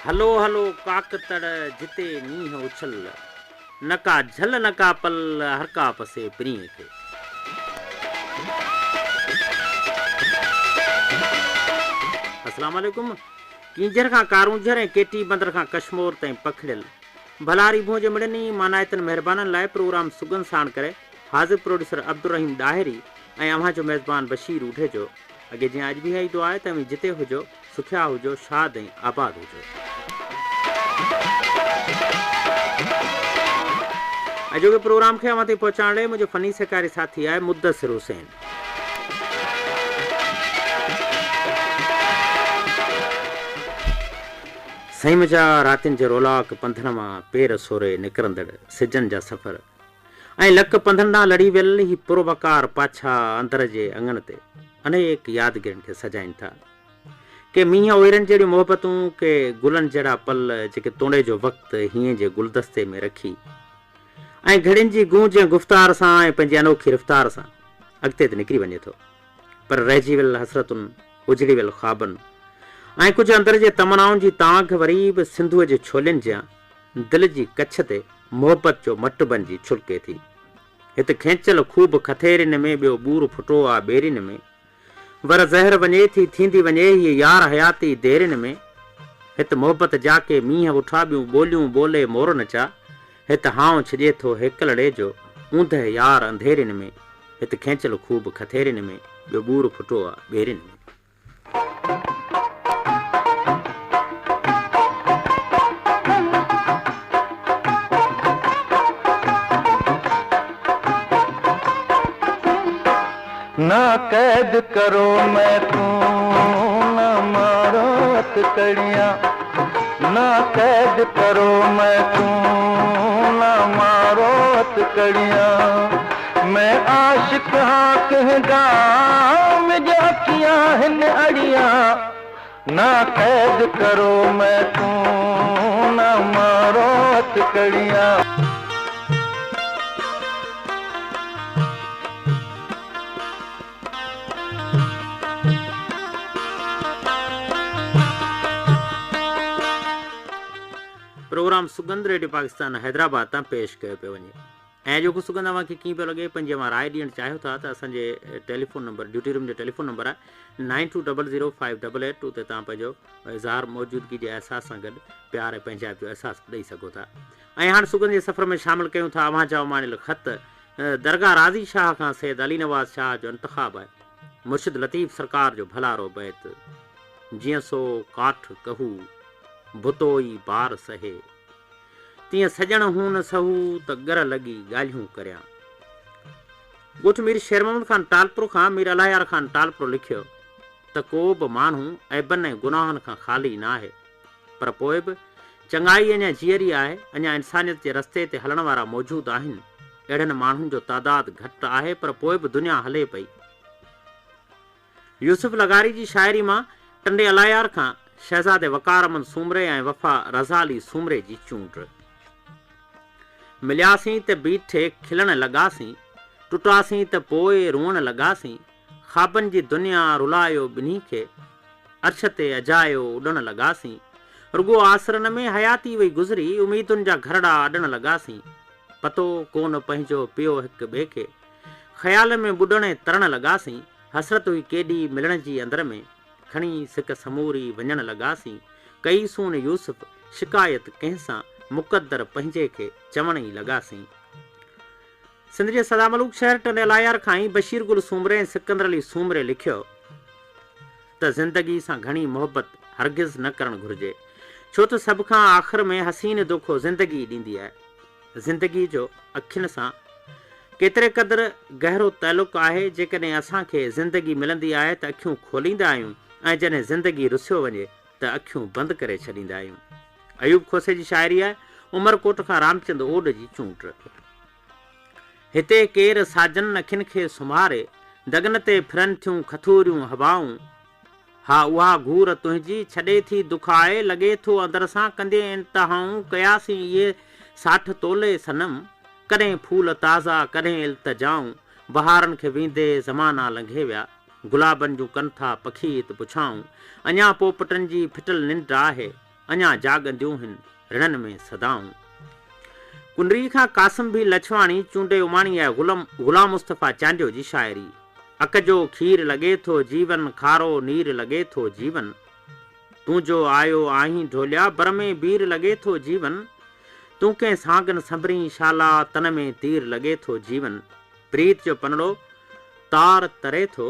هلو هلو ڪاڪ تڙ، جتي مينهن اڇل. نه ڪا جهل نه ڪا پل، هر ڪا پسي پرينء کي. السلام عليڪم. ڪينجهر کان ڪارونجهر ۽ ڪيٽي بندر کان ڪشمور تائين پکڙيل ڀلاري ڀونء جي مڙني مانائتن مهربانن لاء پروگرام سڳنڌ ساڻ ڪري حاضر پروڊيوسر عبدالرحيم ڏاهري ۽ اوهان جو ميزبان بشير اوڍيجو اڳي جيان اڄ به اها ئي دعا آهي ته اوهين جتي هجو سکيا هجو شاد ۽ آباد هجو. اڄوڪي پروگرام کي اوهان تائين پهچائڻ لئي منهنجو فني سهڪاري ساٿي آهي مدثر حسين. سائين منهنجا راتين جي رولاڪ پنڌن مان پير سوري نڪرندڙ سجن جا سفر ۽ لڪ پنڌن ڏانهن لڙي ويل هي پروقار پاڇا اندر جي اڱڻ تي انيڪ يادگيرين کي سجائين ٿا. ڪي مينهن اوهيرن جهڙيون محبتون، ڪي گلن جهڙا پل جيڪي توڻي جو وقت هينئين جي گلدستي ۾ رکي ۽ گهڙين جي گونج ۽ گفتار سان ۽ پنهنجي انوکي رفتار سان اڳتي ته نڪري وڃي ٿو پر رهجي ويل حسرتن، اجڙي ويل خوابن ۽ ڪجهه اندر جي تمنائن جي تانگهه وري به سنڌوء جي ڇولين جيان دل جي ڪڇ تي محبت جو مٽ بنجي ڇلڪي ٿي. هت کينچل خوب کٿيرين ۾ ٻيو ٻور ڦٽو آ ٻيرين ۾. ور زهر وڃي ٿي ٿيندي وڃي هيء يار حياتي ديرين ۾. هت محبت جا ڪي مينهن وٺا ٻيون ٻوليون ٻولي مور نچا. هت هانء ڇڄي ٿو هيڪلڙي جو اوندهه يار انڌيرين ۾. هت کينچل خوب کٿيرين ۾ ٻيو ٻور ڦٽو آ ٻيرين ۾. نه قيد ڪرو ميڪون نه مارو هٿڪڙيان نه قيد ڪرو ميڪون نه مارو هٿڪڙيان مين عاشق هان ڪنهن دا مجهه اکيان هن اڙيان نه قيد ڪرو ميڪون نه مارو هٿڪڙيان. پروگرام سڳنڌ ريڊيو پاڪستان حيدرآباد تان پيش ڪيو پيو وڃي. ۽ اڄوڪو سڳنڌ اوهان کي ڪيئن پيو لڳي پنهنجي اوهان راء ڏيڻ چاهيو ٿا ته اسان جي ٽيليفون نمبر ڊيوٽي روم جو ٽيليفون نمبر آهي nine two double zero five double eight اتي توهان پنهنجو اظهار موجودگي جي احساس سان گڏ پيار ۽ پنهنجائپ جو احساس به ڏئي سگهو ٿا ۽ هاڻ سڳنڌ جي سفر ۾ شامل ڪيون ٿا اوهان جا اماڻيل خط درگاهه راضي شاهه کان سيد علي نواز شاهه جو انتخاب آهي مرشد لطيف سرڪار جو ڀلارو بيت جيئن سو ڪاٺ ڪهو ڀتوئي بار سهي. تيئن سڄڻ هون سهو ته ڳر لڳي ڳالهيون ڪريان. ڳوٺ مير شير محمد خان ٽالپر کان مير الله يار خان ٽالپر لکيو ته ڪو به ماڻهو عيبن ۽ گناهن کان خالي ناهي پر پوء به چڱائي اڃا جيئري آهي، اڃا انسانيت جي رستي تي هلڻ وارا موجود آهن، اهڙن ماڻهن جو تعداد گهٽ آهي پر پوء به دنيا هلي پئي. يوسف لغاري جي شاعري مان ٽنڊي الايار کان شهزادي وقار احمد سومري ۽ وفا رضا علي سومري جي چونڊ. ملياسين ته بيٺي کلڻ لڳاسين، ٽٽاسين ته پوء روئڻ لڳاسين، خوابن جي دنيا رلايو ٻنهي کي، عرش تي اجايو اڏڻ لڳاسين، رڳو آسرن ۾ حياتي وئي گذري، اميدن جا گهرڙا اڏڻ لڳاسين، پتو ڪونه پنهنجو پيو هڪ ٻئي کي، خيال ۾ ٻڏڻ ۽ ترڻ لڳاسين، حسرت هئي ڪيڏي ملڻ جي اندر ۾، کڻي سڪ سموري وڃڻ لڳاسين، ڪئي سون يوسف شڪايت ڪنهن سان، مقدر پنهنجي کي چوڻ ئي لڳاسين. سنڌ جي سدا ملوڪ شهر ٽنڊي الايار کان ئي بشير گل سومري ۽ سڪندر علي سومري لکيو ته زندگي سان گهڻي محبت هرگز نه ڪرڻ گهرجي، ڇو ته سڀ کان آخر ۾ حسين دوکو زندگي ئي ڏيندي آهي. زندگي جو اکين سان ڪيتري قدر گهرو تعلق آهي، جيڪڏهن اسان کي زندگي ملندي آهي ته اکيون کوليندا آهيون ۽ جڏهن زندگي رسيو وڃي ته اکيون بند ڪري ڇڏيندا آهيون. ايوب کوسي جي شاعري آهي، عمر ڪوٽ کان رامچند اوڏ جي چونڊ. هتي ڪير ساجن اکين کي سمهاري، دڳن تي ڦرن ٿيون کٿوريون هوائون. ها اها گهور تنهنجي، ڇڏي ٿي دکائي، لڳي ٿو اندر سان ڪندين انتهائون، ڪياسين اهي ساٺ تولي صنم، ڪڏهن ڦول تازا ڪڏهن التجائون، بهارن کي ويندي زمانا لنگهي ويا، گلابن جون ڪن ٿا پکي هت پڇائون، اڃا پوپٽن جي ڦٽل ننڊ آهي. اڃا جاڳنديون هن رڻن ۾ صدائون. ڪنري کان قاسم ڀيل لڇواڻي چونڊي اماڻي آهي غلم غلام مصطفيٰ چانڊيو جي شاعري. اک جو کير لڳي ٿو جيون کارو نير لڳي ٿو جيون. تون جو آيو آهين ڍوليا بر ۾ بير لڳي ٿو جيون. تون ڪنهن سانگ نه سنڀرين شالا تن ۾ تير لڳي ٿو جيون. پريت جو پنڙو تار تري ٿو،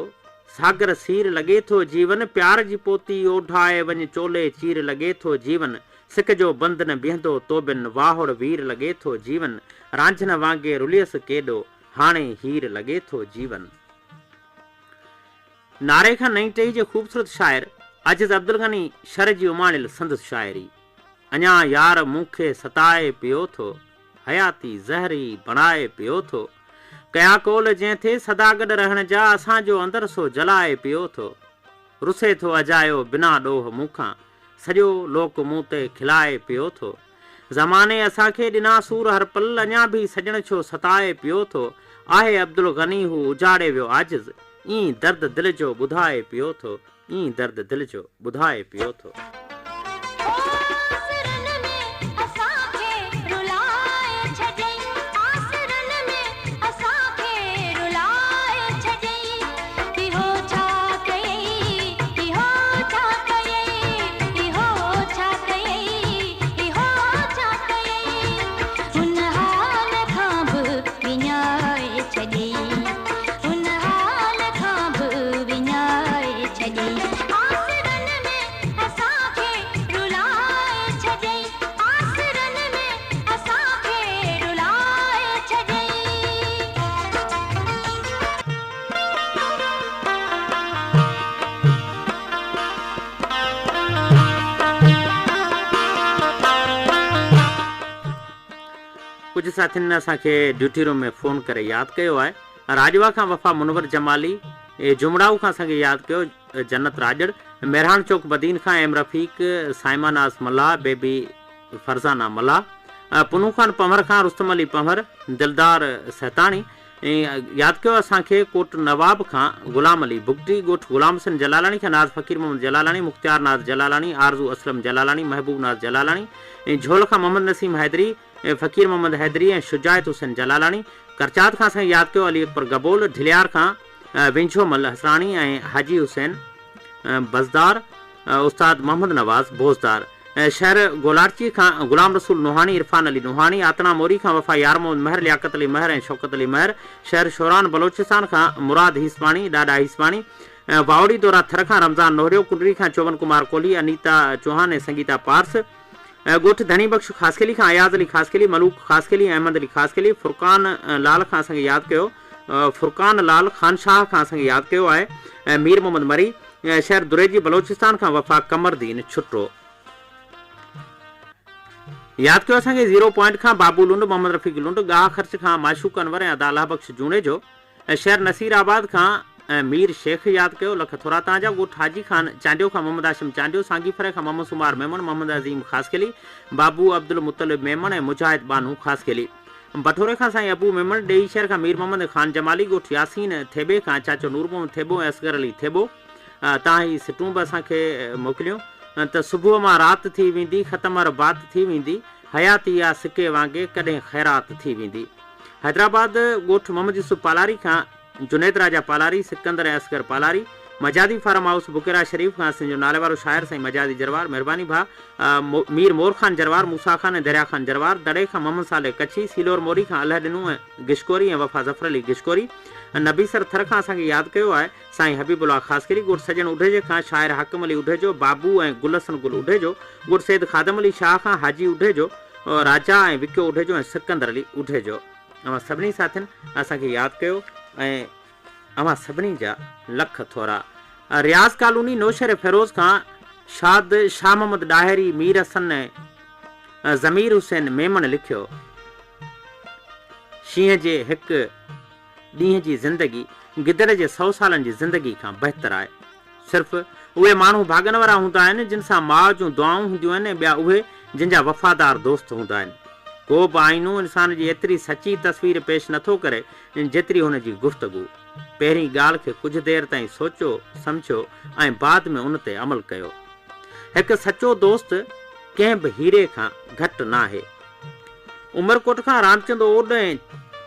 ساگر سير لڳي ٿو جيون، پيار جي پوتي اوڍائي وڃ چولي چير لڳي ٿو جيون، سڪ جو بند نه بيهندو تو بن واهڙ وير لڳي ٿو جيون، رانجهن وانگي رليس ڪيڏو، هاڻي هير لڳي ٿو جيون. ناري کان نئين ٽهي جي خوبصورت شاعر عاجز عبدالغني شر جي اماڻيل سندس شاعري. اڃا يار مون کي ستائي پيو ٿو، حياتي زهر ئي بڻائي پيو ٿو. ڪيا قول جنهن ٿي سدا گڏ رهڻ جا، اسان جو اندر سو جلائي پيو ٿو. رسي ٿو اجايو بنا ڏوهه مون کان، سڄو لوڪ مون تي کلائي پيو ٿو. زماني اسان کي ڏنا سور هر پل، اڃا ڀي سڄڻ ڇو ستائي پيو ٿو. آهي عبدالغني هو اجاڙي ويو عاجز، ائين درد دل جو ٻڌائي پيو ٿو. ائين درد دل جو ٻڌائي پيو ٿو. آسرن ۾ اسان کي رلائي ڇڏيئي آسرن ۾ اسان کي رلائي ڇڏيئي اهو ڇا ڪيئي اهو ڇا ڪيئي اهو ڇا ڪيئي اهو ڇا ڪيئي هن حال کان به وڃائي ڇڏيئي هن حال کان به وڃائي ڇڏيئي آسرن ۾ اسان کي رلائي ڇڏيئي آسرن ۾ اسان کي رلائي ڇڏيئي. ڪجهه ساٿين اسان کي ڊيوٽي روم ۾ فون ڪري ياد ڪيو آهي. راڄوا کان وفا منور جمالي، جمڙائو کان اسان کي ياد ڪيو جنت راڄڙ، مهراڻ چوڪ بدين کان ايم رفيق، صائمه ناز ملاح، بيبي فرزانه ملاح، پنهون خان پنهور کان رستم علي پنهور، دلدار سهتاڻي، ياد ڪيو اسان کي ڪوٽ نواب کان غلام علي بگٽي، ڳوٺ غلام حسين جلالاڻي کان ناز فقير محمد جلالاڻي، مختيار ناز جلالاڻي، آرزو اسلم جلالاڻي، محبوب ناز جلالاڻي، جهول کان محمد نسيم حيدري، فقير محمد حيدري ۽ شجاعت حسين جلالاڻي، ڪرچات کان اسان کي ياد ڪيو علي اڪبر گبول، ڍليار کان وينجهو مل حسراڻي ۽ حاجي حسين بزدار، استاد محمد نواز بوزدار، شهر گولاڙچي کان غلام رسول نوحاڻي، عرفان علي نوحاڻي، آتڻا موري کان وفا يار محمد مهر، لياقت علي مهر ۽ شوڪت علي مهر، شهر شوران بلوچستان کان مراد هيسباڻي، ڏاڏا هيسباڻي، واوڙي دورا ٿر کان رمضان نوهريو، ڪنري کان چوون ڪمار ڪولهي، انيتا چوهان ۽ سنگيتا پارس، ڳوٺ ڌڻي بخش خاصخيلي کان اياز علي خاصخيلي، ملوڪ خاصخيلي ۽ احمد علي خاصخيلي، فرقان لال کان اسان کي ياد ڪيو، فرقان لال خانشاهه کان اسان کي ياد ڪيو آهي، مير محمد مري، شهر دريجي بلوچستان کان وفا قمردين ڇٽو. ياد ڪيو اسان کي زيرو پوائنٽ کان بابو لنڊ، محمد رفيق لنڊ، ڳاهه خرچ کان معشوق انور ۽ ادا الله بخش جوڻيجو، شهر نصير آباد کان مير شيخ ياد ڪيو، لک ٿورا تان جا، ڳوٺ حاجي خان چانڊيو کان محمد هاشم چانڊيو، سانگي ڦري کان محمد سومار ميمڻ، محمد عظيم خاصخيلي، بابو عبدالمطلب ميمڻ ۽ مجاهد ٻانهون خاصخيلي. بٺوري کان سائين ابو ميمڻ، ڏيئي شهر کان مير محمد ۽ خان جمالي، ڳوٺ ياسين ٿيٻي کان چاچو نور محمد ٿيٻو ۽ اصغر علي ٿيٻو. تان هي سٽون به اسان کي موڪليون ته صبح مان رات ٿي ويندي، ختم هر بات ٿي ويندي، حياتي آ سڪي وانگي، ڪڏهن خيرات ٿي ويندي. حيدرآباد، ڳوٺ محمد يوسف پالاري کان جنيد راجا پالاري، سڪندر ۽ اصغر پالاري، مجازي فارم هائوس بڪيرا شريف کان سنڌ جو ناليوارو شاعر سائين مجازي جروار، مھرباني ڀاء مير مور خان جروار، موسيٰ خان ۽ دريا خان جروار، دڙي کان محمد صالح ڪڇي، سيلور موري کان الهه ڏنو ۽ گشڪوري ۽ وفا ظفر علي گشڪوري، نبيسر ٿر کان اسان کي ياد ڪيو آهي سائين حبيب الله خاصخيلي، ڳوٺ سڄڻ اڍيجي کان شاعر حاڪم علي اڍيجو، بابو ۽ گل حسن گل اڍيجو، ڳوٺ سيد خادم علي شاهه کان حاجي اڍيجو، راجا ۽ وڪيو اڍيجو ۽ سڪندر علي اڍيجو. اوهان سڀني ساٿين اسان کي ياد ڪيو ۽ اوهان سڀني جا لک ٿورا. رياض ڪالوني نوشهري فيروز کان شاد شاهه محمد ڏاهري، مير حسن ۽ ضمير حسين ميمڻ لکيو، شينهن جي هڪ ڏينهن جي زندگي گدڙ جي سئو سالن جي زندگي کان بهتر آهي. صرف اهي ماڻهو ڀاڳن وارا هوندا آهن جن سان ماء جون دعائون هونديون آهن ۽ ٻيا اهي جن جا وفادار دوست هوندا آهن. ڪو به آئينو انسان جي ايتري سچي تصوير پيش نٿو ڪري جيتري هن جي گفتگو. پهرين ڳالهه کي ڪجهه دير تائين سوچيو سمجهيو ۽ بعد ۾ ان تي عمل ڪيو. هڪ سچو دوست ڪنهن به هيري کان گهٽ ناهي. عمرڪوٽ کان رامچند اوڏ ۽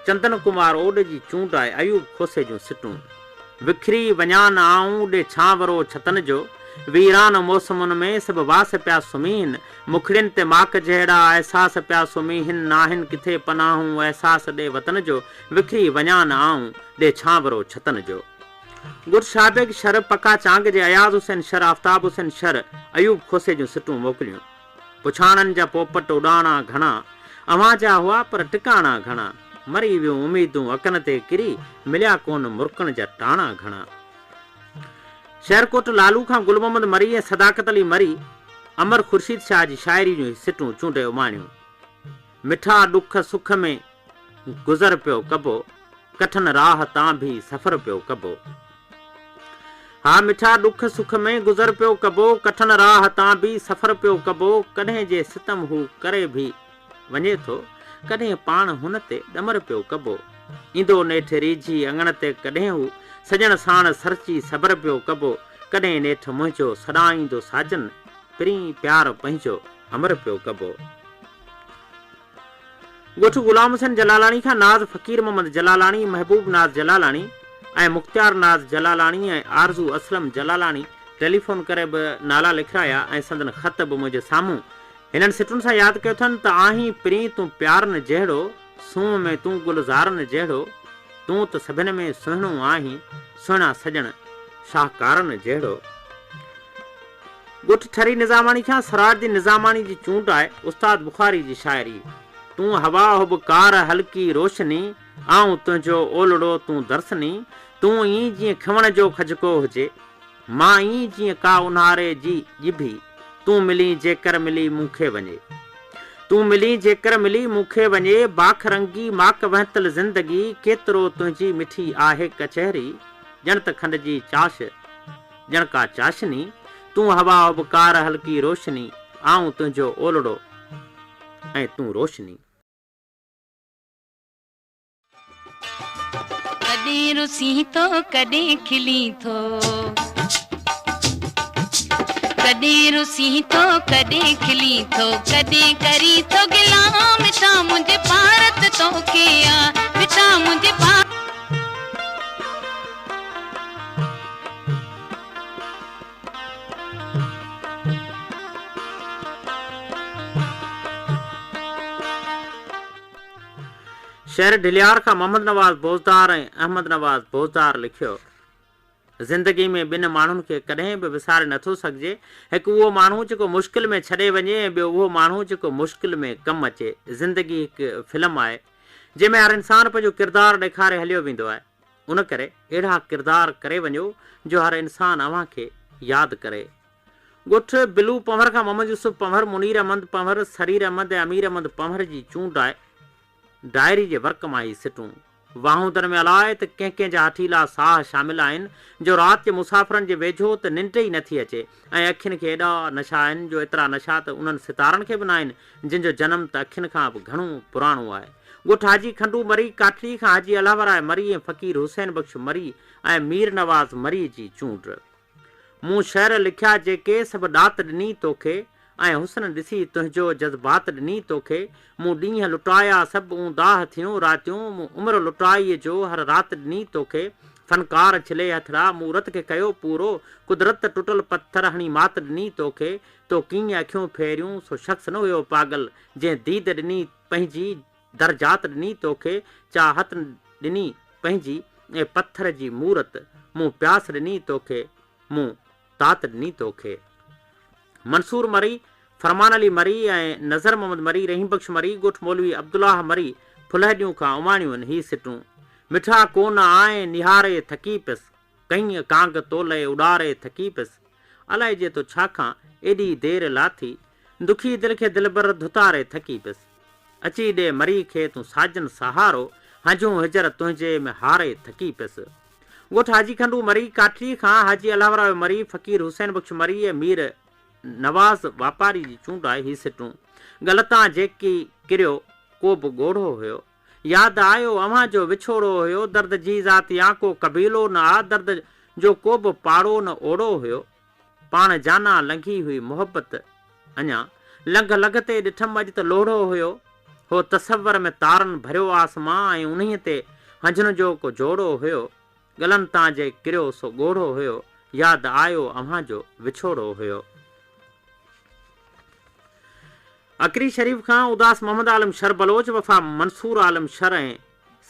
چندن ڪمار اوڏ جي چونڊ آهي ايوب کوسي جون سٽون. وکري وڃان آئون ڏي ڇانورو ڇتن جو، ويران موسمن ۾ سڀ واس پيا سمهين، مکڙين تي ماڪ جهڙا احساس پيا سمهين، ناهن ڪٿي پناهون احساس ڏي وطن جو، وکري وڃان آئون ڏي ڇانورو ڇتن جو. ڳوٺ شاهه بيگ شھر، پڪا چانگ جي اياز حسين شھر، آفتاب حسين شھر، ايوب کوسي جون سٽون موڪليون. پڇاڻن جا پوپٽ اڏاڻا گهڻا، اوهان جا هئا پر ٽڪاڻا گهڻا، مري ويون اميدون اڪن تي ڪري، مليا ڪونه مرڪڻ جا ٽاڻا گهڻا. شهرڪوٽ لالو کان گل محمد مري ۽ صداقت علي مري امر خورشيد شاهه جي شاعري جون هي سٽون چونڊي اماڻيون. مٺا ڏک سک ۾ گذر پيو ڪبو، ڪٺن راهه تان ڀي سفر پيو ڪبو. ها مٺا ڏک سک ۾ گذر پيو ڪبو، ڪٺن راهه تان ڀي سفر پيو ڪبو. ڪڏهن جي ستم هو ڪري ڀي وڃي ٿو، ڪڏهن پاڻ هن تي ڏمر پيو ڪبو. ايندو نيٺ ريجهي اڱڻ تي ڪڏهن هو، سڄڻ ساڻ سرچي صبر پيو ڪبو. ڪڏهن نيٺ منهنجو سڏائيندو ساجن، پرين پيار پنهنجو امر پيو ڪبو. ڳوٺ غلام حسين جلالاڻي کان ناز فقير محمد جلالاڻي، محبوب ناز جلالاڻي ۽ مختيار ناز جلالاڻي ۽ آرزو اسلم جلالاڻي ٽيليفون ڪري به نالا لکرايا ۽ سندن خط به منهنجي سامهون هنن سٽن سان ياد ڪيو اٿن ته آهين پرين تون پيارن جهڙو، سونهن ۾ تون گلزارن جهڙو، تون ته سڀن ۾ سهڻو آهين، سهڻا سڄڻ شاهڪارن جهڙو. ڳوٺ ٺري نظاماڻي کان سراج الدين نظاماڻي جي چونڊ آهي استاد بخاري جي شاعري. تون هوا حب ڪار هلڪي روشني، آئون تنهنجو اولڙو تون درسني، تون ائين جيئن کنوڻ جو کجڪو هجي، مان ائين جيئن ڪا اونهاري جي ڄڀي، تون ملين جيڪر ملي مون کي وڃي. تون ملين جيڪر ملي مون کي وڃي، باک رنگي ماڪ وهنتل زندگي، ڪيترو تنهنجي مٺي آهي ڪچهري، ڄڻ ته کنڊ جي چاش. ڄڻ ڪا چاشني، تون هوا اڀڪار هلڪي روشني، آئون تنهنجو اولڙو ۽ تون روشني. ڪڏهن رسين ٿو ڪڏهن کلين ٿو. ڪڏهن رسين ٿو ڪڏهن کلين ٿو ڪڏهن ڪرين ٿو گلا مٺا منهنجي پارت توکي آ مٺا منهنجي پارت. شهر ڍليار کان محمد نواز بوزدار ۽ احمد نواز بوزدار لکيو، زندگي ۾ ٻن ماڻهن کي ڪڏهن به وساري نٿو سگهجي، هڪ اهو ماڻهو جيڪو مشڪل ۾ ڇڏي وڃي ۽ ٻيو اهو ماڻهو جيڪو مشڪل ۾ ڪم اچي، زندگي هڪ فلم آهي جنهن ۾ هر انسان پنهنجو ڪردار ڏيکاري هليو ويندو آهي. ان ڪري اهڙا ڪردار ڪري وڃو جو هر انسان اوهان کي ياد ڪري. ڳوٺ بلو پنهور کان محمد يوسف پنهور، منير احمد پنهور، سرير احمد ۽ امير احمد پنهور جي چونڊ آهي. ڊائري جي ورق مان هي سٽون. واهوندن ۾ الاء ته ڪنهن ڪنهن جا هٺيلا ساهه شامل آهن جو رات جي مسافرن جي ويجهو ته ننڊ ئي نٿي اچي ۽ اکين کي ايڏا نشا آهن جو ايترا نشا ته انهن ستارن کي به ناهن جن جو جنم ته اکين کان به گهڻو پراڻو آهي. ڳوٺ حاجي کنڊو مري، ڪاٺڙي کان حاجي الهوراء مري ۽ فقير حسين بخش مري ۽ مير نواز مري جي چونڊ. مون شعر لکيا جيڪي سڀ ڏات ڏني توکي ۽ حسن ڏسي تنهنجو جذبات ڏني توکي مون ڏينهن لٽايا سڀ اونداهه ٿيون راتيون مون عمر لٽائي جو هر رات ڏني توکي فنڪار ڇلي هٿڙا مورت کي ڪيو پورو قدرت ٽٽل پٿر هڻي مات ڏني توکي تو ڪيئن اکيون ڦيريون، سو شخص نه هيو پاڳل، جنهن ديد ڏني پنهنجي، درجات ڏني توکي، چاهت ڏني پنهنجي، اي پٿر جي مورت، مون پياس ڏني توکي، مون تات ڏني توکي. منصور مري، فرمان علي مري ۽ نظر محمد مري، رحيم بخش مري، ڳوٺ مولوي عبدالله مري، ڦلهڏيون کان اماڻيون هي سٽون. مٺا ڪو نه آئين، نهاري ٿڪي پيس، ڪئين ڪانگ تولئي اڏاري ٿڪي پيس. الائجي تو ڇا کان ايڏي دير لاٿي. دکي دل کي دلبر ڌتاري ٿڪي پيس. اچي ڏي مري کي تون ساجن سهارو. هنجون هجر تنهنجي ۾ هاري ٿڪي پيس. ڳوٺ حاجي کنڊو مري، ڪاٺڙي کان حاجي الهورايو مري، فقير حسين بخش مري ۽ مير نواز واپاري جي چونڊ آهي هي سٽون. ڳل تان جيڪي ڪريو ڪو به ڳوڙهو هيو. ياد آيو اوهان جو وڇوڙو هيو درد جي ذات يا ڪو قبيلو نه آ درد جو ڪو به پاڙو نه اوڙو هيو پاڻ جانا لنگهي هئي محبت اڃا لنگهه لنگهه تي ڏٺم اڄ ته لوڙهو هيو. هو تصور ۾ تارن ڀريو آسمان ۽ انهيء تي هنجهن جو ڪو جوڙو هيو. ڳلن تان جي ڪريو سو ڳوڙهو هيو. ياد آيو اوهان جو وڇوڙو هيو. اڪري شريف کان اداس محمد عالم شر بلوچ، وفا منصور عالم شر ۽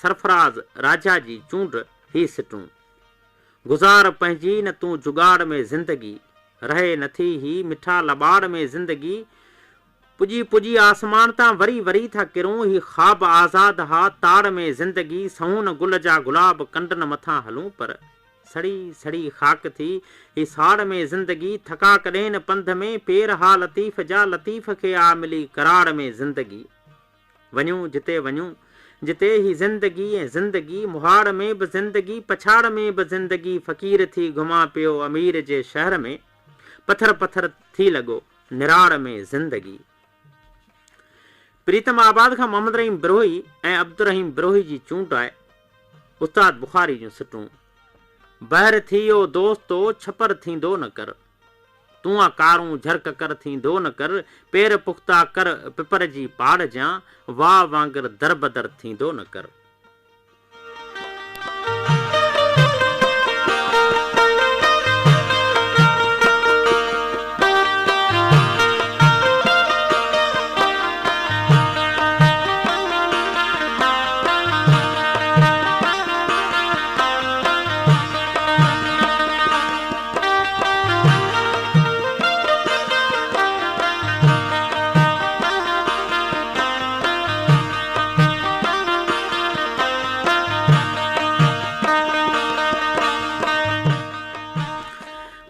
سرفراز راجا جي چونڊ هي سٽون. گذار پنهنجي نه تون جڳاڙ ۾ زندگي، رهي نٿي هي مٺا لٻاڙ ۾ زندگي، پڄي پڄي آسمان تان وري وري ٿا ڪرون، هي خواب آزاد ها تاڙ ۾ زندگي، سهون گل جا گلاب ڪنڊن مٿان هلون پر سڙي سڙي خاڪ ٿي هي ساڙ ۾ زندگي، ٿڪا ڪڏهن نه پنڌ ۾ پير ها لطيف جا لطيف کي آ ملي ڪراڙ ۾ زندگي. وڃون جتي وڃون جتي هي زندگي ۽ زندگي مهاڙ ۾ به زندگي پڇاڙ ۾ به زندگي فقير ٿي گهمان پيو امير جي شهر ۾ پٿر پٿر ٿي لڳو نراڙ ۾ زندگي. پريتم آباد کان محمد رحيم بروهي ۽ عبدالرحيم بروهي جي چونڊ آهي استاد بخاري جون سٽون بحر ٿي او دوستو ڇپر ٿيندو نه ڪر. تون آ ڪارون جھر ڪڪر ٿيندو نه ڪر، پير پختا ڪر پپر جي پاڙ جيان، واء وانگر دربدر ٿيندو نه ڪر.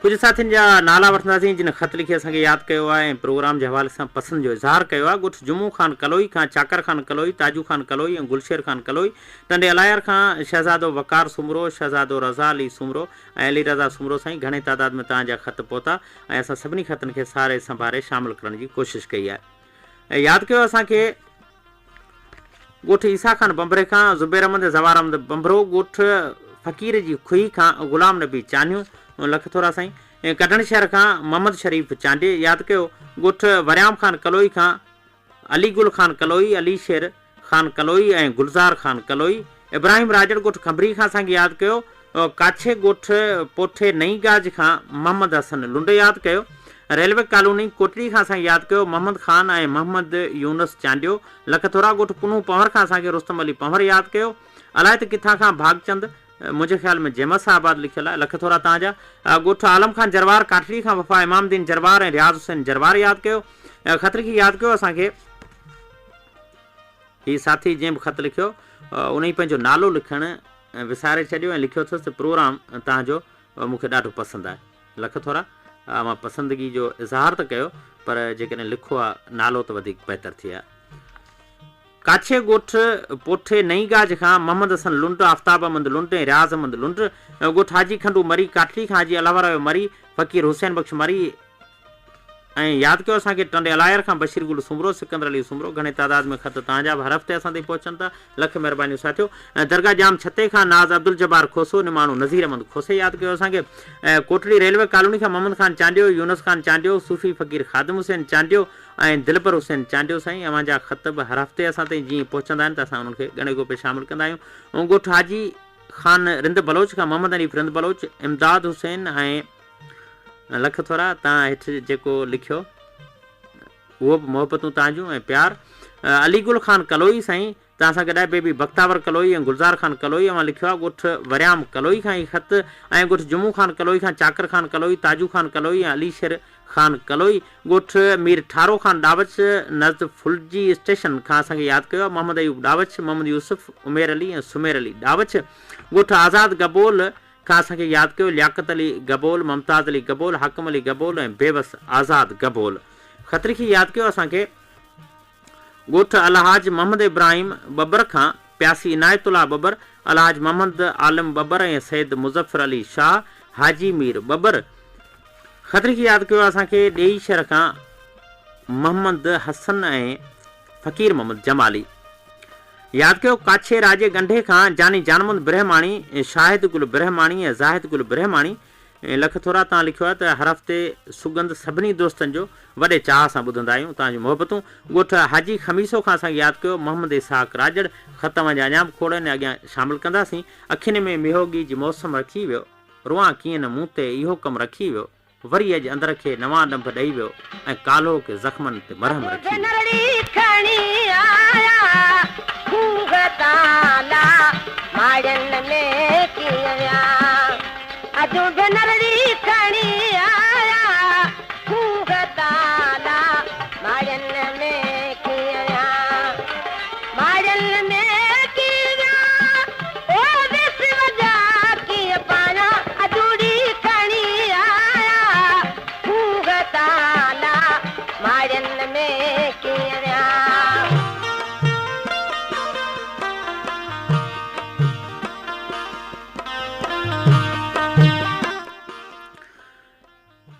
ڪجهه ساٿين جا نالا وٺنداسين جن خط لکي اسان کي ياد ڪيو آهي ۽ پروگرام جي حوالي سان پسند جو اظهار ڪيو آهي ڳوٺ جمعو خان ڪلوئي کان چاڪر خان ڪلوئي، تاجو خان ڪلوئي ۽ گلشير خان ڪلوئي، ٽنڊي الايار کان شهزادو وقار سومرو، شهزادو رضا علي سومرو، ۽ علي رضا سومرو سائين گهڻي تعداد ۾ توهان جا خط پهتا ۽ اسان سڀني خطن کي ساري سنڀاري شامل ڪرڻ جي ڪوشش ڪئي آهي ۽ ياد ڪيو اسان کي ڳوٺ عيسيٰ خان بنڀري کان زبير احمد ۽ زوار احمد بنڀرو ڳوٺ فقير جي کوهي کان غلام نبي چانهيون لک ٿورا سائين ۽ ڪڍڻ شهر کان محمد شريف چانڊيي ياد ڪيو ڳوٺ وريام خان ڪلوئي کان علي گل خان ڪلوئي، علي شير خان ڪلوئي ۽ گلزار خان ڪلوئي، ابراهيم راڄڙ ڳوٺ کنڀري کان اسان کي ياد ڪيو، ڪاڇي ڳوٺ پوٺي نئين گاج کان محمد حسن لنڊ ياد ڪيو، ريلوي ڪالوني ڪوٽڙي کان اسان کي ياد ڪيو محمد خان ۽ محمد يونس چانڊيو، لکٿورا ڳوٺ پنهون پنهور کان اسان کي رستم علي پنهور ياد ڪيو، الائي ته ڪٿان کان ڀاڳچند منهنجي خيال ۾ جيمس آباد لکيل آهي، لک ٿورا توهان جا. ڳوٺ عالم خان جروار ڪاٺڙي کان وفا امام الدين جروار ۽ رياض حسين جروار ياد ڪيو. خط لکي ياد ڪيو اسان کي. هي ساٿي جنهن به خط لکيو انهي پنهنجو نالو لکڻ وساري ڇڏيو ۽ لکيو اٿس ته پروگرام توهان جو مون کي ڏاڍو پسند آهي. لک ٿورا اوهان پسندگي جو اظهار ته ڪيو پر جيڪڏهن لکو ها نالو ته وڌيڪ بهتر ٿئي ها. ڪاڇي ڳوٺ پوٺي نئين گاج کان محمد حسن لنڊ، آفتاب احمد لنڊ ۽ رياض احمد لنڊ، ڳوٺ حاجي کنڊو مري، ڪاٺڙي کان حاجي الله ورايو مري، فقير حسين بخش مري ۽ ياد ڪيو اسان کي ٽنڊي الاير کان بشير گل سومرو، سڪندر علي سومرو، گهڻي تعداد ۾ خط توهان جا به هر هفتي اسان تائين پهچن ٿا، لک مهربانيون ساٿيو. درگاهه ڄام ڇتي کان ناز عبدالجبار کوسو، نماڻو نذير احمد کوسي ياد ڪيو اسان کي. ڪوٽڙي ريلوي ڪالوني کان محمد خان چانڊيو، يونس خان چانڊيو، صوفي فقير خادم حسين چانڊيو، ۽ دلبر حسين چانڊيو سائين اوهان جا خط به هر هفتي اسان تائين جيئن پهچندا آهن ته اسان انهن کي ڳڻي ڳوپي شامل ڪندا آهيون. ڳوٺ حاجي خان رند بلوچ کان محمد حنيف رند بلوچ، امداد حسين ۽ لک ٿورا توهان هيٺ جيڪو لکيو اهو به محبتون توهان جون ۽ پيار. علي گل خان ڪلوئي سائين توهان سان گڏ آهي بيبي بختاور ڪلوئي ۽ گلزار خان ڪلوئي اوهان لکيو آهي ڳوٺ وريام ڪلوئي کان هي خط ۽ ڳوٺ جمعو خان ڪلوئي کان چاڪر خان ڪلوئي، تاجو خان ڪلوئي ۽ علي شير خان ڪلوئي ڳوٺ مير ٺارو خان ڏاوچ نزد ڦلجي اسٽيشن کان اسان کي ياد ڪيو آهي محمد ايوب ڏاوچ، محمد يوسف، عمير علي ۽ سمير علي ڏاوچ ڳوٺ آزاد گبول کان اسان کي ياد ڪيو لياقت علي گبول، ممتاز علي گبول، حاڪم علي گبول ۽ بيوس آزاد گبول خط لکي ياد ڪيو اسان کي. ڳوٺ الحاج محمد ابراهيم ٻٻر کان پياسي عنايت الله ٻٻر، الحاج محمد عالم ٻٻر ۽ سيد مظفر علي شاهه، حاجي مير ٻٻر. خط لکي ياد ڪيو اسان کي ڏيئي شهر کان محمد حسن ۽ فقير محمد جمالي. ياد ڪيو ڪاڇي راڄي ڳنڍي کان جاني جانمند برهماڻي، شاهد گل برهماڻي ۽ زاهد گل برهماڻي. لک ٿورا توهان لکيو آهي ته هر هفتي سڳنڌ سڀني دوستن جو وڏي چاهه سان ٻڌندا آهيون توهان جون محبتون ڳوٺ حاجي خميسو کان اسان کي ياد ڪيو محمد اسحاق راڄڙ خط اوهان جا اڃا به کوڙ آهن اڳيان شامل ڪنداسين اکين ۾ ميهوڳي جي موسم رکي ويو روئان ڪيئن نه مون تي اهو ڪم رکي ويو وري اڄ اندر کي نوان ڏنڀ ڏئي ويو ۽ ڪالهوڪي زخمن تي مرهم رکي ويو. نرڙي کڻي آيا کوهه تان لا ماڙين ۾ ڪيئن ويا اجون به نرڙي کڻي آيا کوهه تان لا ماڙين ۾ ڪيئن ويا ماڙين ۾ ڪيئن ويا او ويس وڄا ڪيئن پايان اجوڙي کڻي آيا کوهه تان لا ماڙين ۾ ڪيئن ويا.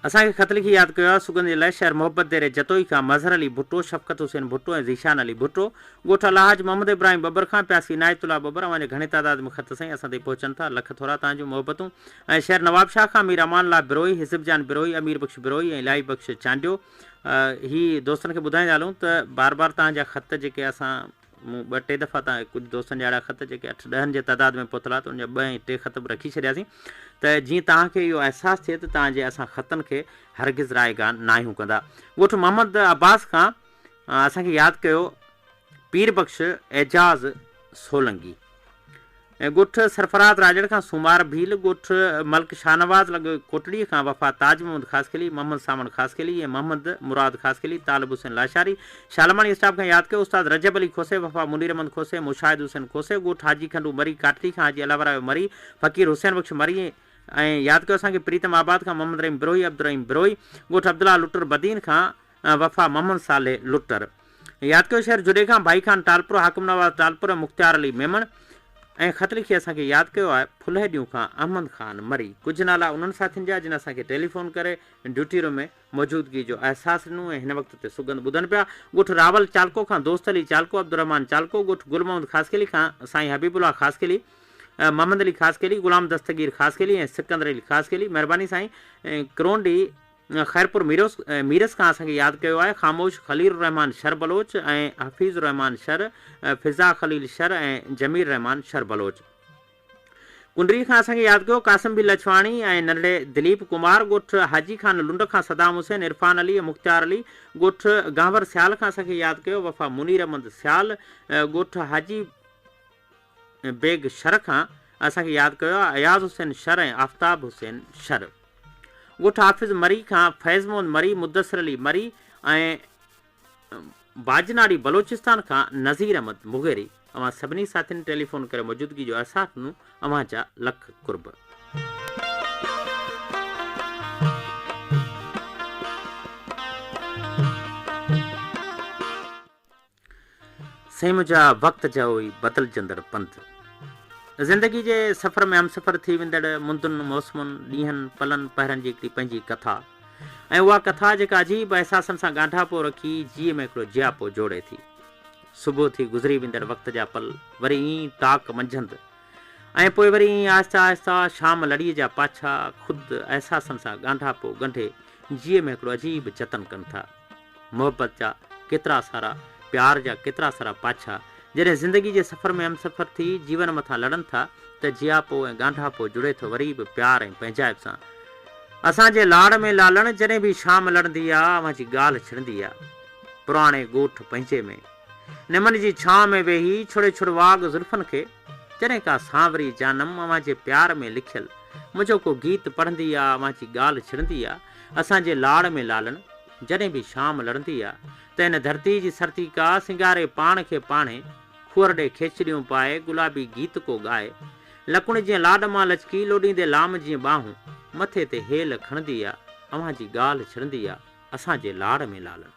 اسان کي خط لکي ياد ڪيو آهي سڳنڌ جي لاء شهر محبت ديري جتوئي کان مظهر علي ڀٽو، شفقت حسين ڀٽو ۽ ذيشان علي ڀٽو، ڳوٺ الحاج محمد ابراهيم ٻٻر کان پياسي عنايت الله ٻٻر اوهان جا گهڻي تعداد ۾ خط سائين اسان تائين پهچن ٿا لک ٿورا توهان جون محبتون ۽ شهر نوابشاهه کان مير امان الله بروهي، حزب جان بروهي، امير بخش بروهي ۽ الاهي بخش چانڊيو هي دوستن کي ٻڌائيندا هلون ته بار بار توهان جا خط جيڪي اسان مون ٻه ٽي دفعا تان ڪجهه دوستن جا اهڙا خط جيڪي اٺ ڏهن جي تعداد ۾ پهتل هئا ته ان جا ٻه ۽ ٽي خط به رکي ڇڏياسين ته جيئن توهان کي اهو احساس ٿئي ته توهان جي اسان خطن کي هرگز رائيگان ناهيون ڪندا. ڳوٺ محمد عباس کان اسان کي ياد ڪيو پير بخش اعجاز سولنگي. ڳوٺ سرفراز راڄڙ کان سومار ڀيل، ڳوٺ ملڪ شاهنواز لڳ ڪوٽڙي کان وفا تاج محمد خاصخيلي، محمد سانوڻ خاصخيلي ۽ محمد مراد خاصخيلي، طالب حسين لاشاري، شالماڻي اسٽاف کان ياد ڪيو استاد رجب علي کوسي، وفا منير احمد کوسي، مشاهد حسين کوسي، ڳوٺ حاجي کنڊو مري ڪاٽڙي کان حاجي الله ورايو مري، فقير حسين بخش مري ۽ ياد ڪيو اسان کي پريتم آباد کان محمد رحيم بروهي، عبدالرحيم بروهي، ڳوٺ عبدالله لٽر بدين کان وفا محمد صالح لٽر. ياد ڪيو شهر جهڏي کان ڀائي خان ٽالپر، حاڪم نواز ٽالپر ۽ مختيار علي ميمڻ ۽ خط لکي اسان کي ياد ڪيو آهي ڦلهه ڏيون کان احمد خان مري ڪجهه نالا انهن ساٿين جا جن اسان کي ٽيليفون ڪري ڊيوٽي روم ۾ موجودگي جو احساس ڏنو ۽ هن وقت تي سڳنڌ ٻڌن پيا ڳوٺ راول چالڪو کان دوست علي چالڪو عبدالرحمان چالڪو ڳوٺ گل محمد خاصخيلي کان سائين حبيب الله خاصخيلي محمد علي خاصخيلي غلام دستگير خاصخيلي ۽ سڪندر علي خاصخيلي مهرباني سائين ڪرونڊي خيرپور ميرس کان اسان کي ياد ڪيو آهي خاموش خليل الرحمان شر بلوچ ۽ حفيظ الرحمان شر، فضا خليل شر ۽ جميل الرحمان شر بلوچ. ڪنڊري کان اسان کي ياد ڪيو قاسم بي لڇواڻي ۽ ننڍڙي دليپ ڪمار، ڳوٺ حاجي خان لنڊ کان صدام حسين، عرفان علي ۽ مختيار علي، ڳوٺ گانور سيال کان اسان کي ياد ڪيو وفا منير احمد سيال، ڳوٺ حاجي بيگ شر کان اسان کي ياد ڪيو آهي اياز حسين شر ۽ آفتاب حسين شر. ڳوٺ حافظ مري کان فيض محمد مري، مدثر علي مري ۽ باجناڙي بلوچستان کان نذير احمد مغيري اوهان سڀني ساٿين ٽيليفون ڪري موجودگي جو احساس ڏنو اوهان جا لک قرب. سائين منهنجا وقت جا اهي بدلجندڙ پنڌ. زندگي جي سفر ۾ همسفر ٿي ويندڙ مندن، موسمن، ڏينهن، پلن، پهرن جي هڪڙي پنهنجي ڪٿا ۽ اها ڪٿا جيڪا عجيب احساسن سان ڳانڍاپو رکي جيء ۾ هڪڙو جياپو جوڙي ٿي. صبح ٿي گذري ويندڙ وقت جا پل وري ائين ٽاڪ منجهند ۽ پوء وري ائين آهستي آهستي شام لڙيء جا پاڇا خود احساسن سان ڳانڍاپو ڳنڍي جيء ۾ هڪڙو عجيب جتن ڪن ٿا. محبت جا ڪيترا سارا، پيار جا ڪيترا سارا پاڇا، جڏهن زندگي جي سفر ۾ همسفر ٿي جيون مٿان لڙن ٿا ته جياپو ۽ ڳانڍاپو جڙي ٿو وري به پيار ۽ پنهنجائپ سان. اسان جي لاڙ ۾ لالڻ جڏهن به شام لڙندي آ اوهان جي ڳالهه ڇڙندي آ. پراڻي ڳوٺ پنهنجي ۾. نمن جي ڇانء ۾ ويهي ڇڙي ڇڙواڳ زلفن کي جڏهن ڪا سانوري جانم اوهان جي پيار ۾ لکيل منهنجو ڪو گيت پڙهندي آ اوهان جي ڳالهه ڇڙندي آ. اسان جي لاڙ ۾ لالڻ جڏهن به شام لڙندي آ ته هن ڌرتي جي سرتي ڪا سينگاري پاڻ کي پاڻهي کوهر ڏي کيچڙيون پائي گلابي گيت ڪو ڳائي لڪڻ جيئن لاڏ مان لچڪي لوڏيندي لام جيئن ٻانهون مٿي تي هيل کڻندي آ اوهان جي ڳالهه ڇڙندي آ اسان جي لاڙ ۾ لالڻ.